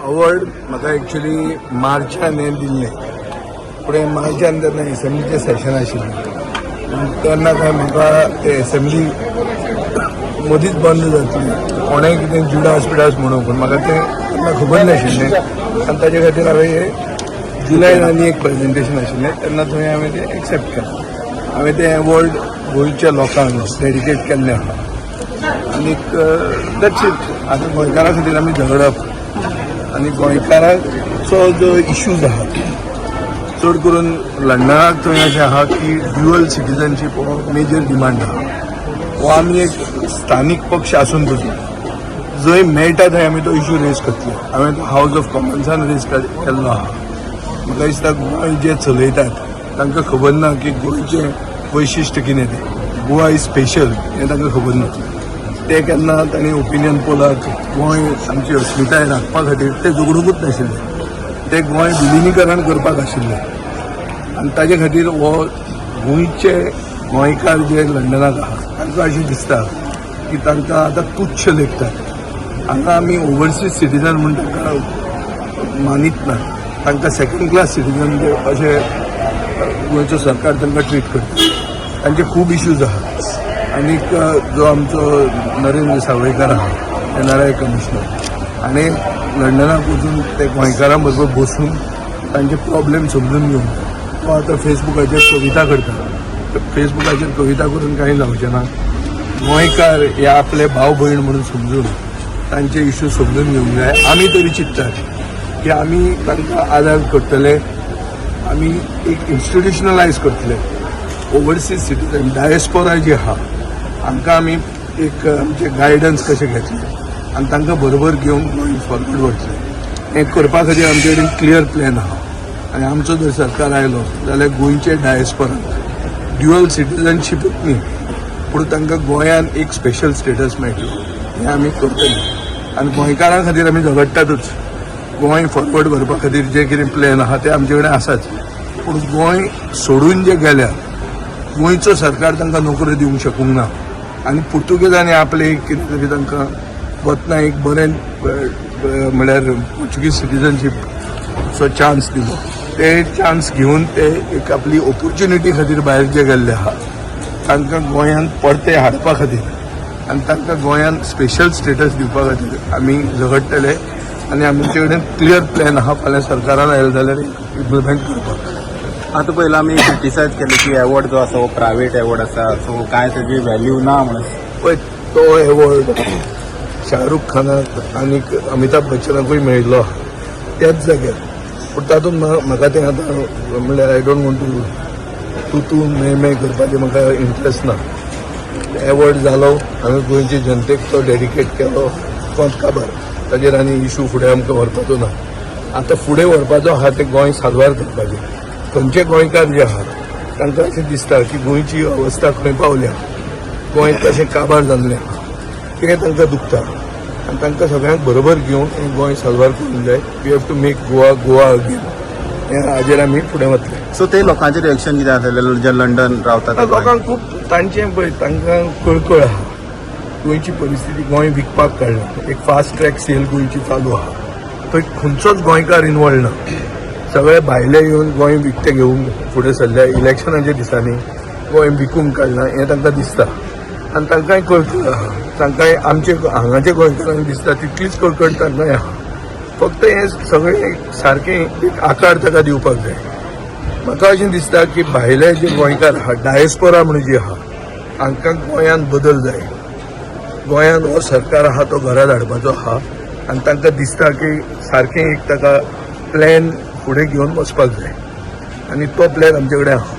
Award म्हाका actually मार्चान हें दिल्लें, पूण हें मार्चान तेन्ना एसेंब्लीचें सेशन आशिल्लें. तेन्ना काय म्हाका ते एसेंब्ली मदींच बंद जातली, कोणें कितें जुडास बिडास म्हणून, पूण म्हाका तें तेन्ना खबर नाशिल्लें. आनी ताजे खातीर हांवें जुलयान आनी एक प्रेजेंटेशन आशिल्लें, तेन्ना थंय हांवें तें एक्सेप्ट केलें. हांवें तें एवॉर्ड गोंयच्या लोकांक डेडिकेट केल्लें आहा. आनीक that's it. आतां गोंयकारां खातीर आमी झगडप आनी गोंयकारांचो जो इश्यूज आहा, चड करून लंडनाक थंय अशें आहा की ड्युअल सिटीजनशीप हो मेजर डिमांड आहा. हो आमी एक स्थानीक पक्ष आसून पसून जंय मेळटा थंय आमी तो इशू रेज करतले. हांवें तो हावज ऑफ कॉमन्सान रेज केल्लो आहा. म्हाका दिसता, गोंय जे चलयतात तांकां खबर ना की गोंयचें वैशिश्ट कितें तें. गोवा is special हें तांकां खबर ना. ते केन्ना तांणी ओपिनियन पोलाक गोंय आमची अस्मिताय राखपा खातीर ते झगडुंकूच नाशिल्ले. ते गोंय विलिनीकरण करपाक आशिल्ले. आनी ताजे खातीर हो गोंयचे गोंयकार जे लंडनाक आहा, तांकां अशें दिसता की तांकां आतां तुच्छ लेखतात. हांगा आमी ओवरसीज सिटीजन म्हूण तांकां मानीत ना. तांकां सेकंड क्लास सिटीजन अशें गोंयचो सरकार तांकां ट्रीट करता. तांचे खूब इश्यूज आहात. आनीक जो आमचो नरेंद्र सावयकार आहा, एनआरआय कमिशनर, आनी लंडनाक वचून ते गोंयकारां बरोबर बसून तांचे प्रॉब्लेम समजून घेवन तो आतां फेसबुकाचेर कविता करता. फेसबुकाचेर कविता करून कांय जावचें ना. गोंयकार हे आपले भाव भयण म्हणून समजून तांचे इश्यू समजून घेवंक जाय. आमी तरी चिंततात की आमी तांकां आदार करतले, आमी एक इन्स्टिट्युशनलायज करतले. ओवरसीज सिटीजन, डायस्पोरा जी आहा, हांकां आमी एक आमचे गायडन्स कशें घेतले आनी तांकां बरोबर घेवन गोंय फॉरवर्ड व्हरतले. हें करपा खातीर आमचे कडेन क्लियर प्लॅन आहा. आनी आमचो जर सरकार आयलो जाल्यार गोंयचे डायस्पोराक ड्युअल सिटीजनशिपूच न्ही, पूण तांकां गोंयान एक स्पेशल स्टेटस मेळटलो, हें आमी करतले. आनी गोंयकारां खातीर आमी झगडटातूच. गोंय फॉरवर्ड व्हरपा खातीर जे कितें प्लॅन आहा ते आमचे कडेन आसाच. पूण गोंय सोडून जे गेल्या, गोंयचो सरकार तांकां नोकऱ्यो दिवंक शकूंक ना. आनी पुर्तुगेजांनी आपले एक कितें तरी तांकां वतना एक बरें म्हळ्यार पोर्चुगीज सिटीजनशीपचो चान्स दिलो. ते चान्स घेवन ते एक आपली ऑपॉर्च्युनिटी खातीर भायर जे गेल्ले आहा, तांकां गोंयांत परते हाडपा खातीर आनी तांकां गोंयांत स्पेशल स्टेटस दिवपा खातीर आमी झगडटले. आनी आमचे कडेन क्लियर प्लॅन आहा, फाल्यां सरकारान आयलें जाल्यार इम्प्लिमेंट करपाक. आतां पयलीं आमी क्रिटिसायज केलें की एवॉर्ड जो आसा हो प्रायवेट एवॉर्ड आसा, सो कांय तेजी व्हॅल्यू ना म्हणून. पळय, तो एवॉर्ड शाहरुख खानाक आनी अमिताभ बच्चनाकूय मेळिल्लो आहा त्याच जाग्यार. पूण तातूंत म्हाका तें आतां म्हणल्यार I don't want to तूं तूं मैं मैं करपाचें म्हाका इंट्रस्ट ना. एवॉर्ड जालो, हांवें गोंयचे जनतेक तो डेडिकेट केलो, कोंत काबार. ताजेर आनी इशू फुडें आमकां व्हरपाचो ना. आतां फुडें व्हरपाचो आहा तें गोंय साल्वार करपाचें. खंयचे गोंयकार जे आहात, तांकां अशें दिसता की गोंयची अवस्था खंय पावल्या, गोंय कशें काबार जाल्लें आहा, तें तांकां दुखता. आनी तांकां सगळ्यांक बरोबर घेवन हें गोंय साल्वार करूंक जाय. We have to make Goa Goa again. हें हाजेर आमी फुडें वतले. सो ते लोकांचे रिएक्शन कितें आसलें जे लंडन रावतात? आतां लोकांक खूब तांचें, पळय, तांकां कळकळ आहा गोंयची परिस्थिती. गोंय विकपाक काडला, एक फास्ट ट्रॅक सेल गोंयची चालू आहा. थंय खंयचोच गोंयकार इनवॉल्व ना. सगळे भायले येवन गोंय विकते घेवंक फुडें सरल्या. इलेक्शनाच्या दिसांनी गोंय विकूंक काडलां हें तांकां दिसता आनी तांकांय कळकळ आहा. तांकांय आमचे हांगाचे गोंयकारांक दिसता तितलीच कळकळ तांकांय आहा. फक्त हें सगळें सारकें एक आकार ताका दिवपाक जाय. म्हाका अशें दिसता की भायले जे गोंयकार आहा, डायस्पोरा म्हणून जी आहा, हांकां गोंयांत बदल जाय. गोंयांत हो सरकार आहा तो घरा धाडपाचो आहा. आनी तांकां दिसता की सारकें एक ताका प्लॅन फुडें घेवन वचपाक जाय आनी तो प्लॅन आमचे कडेन आहा.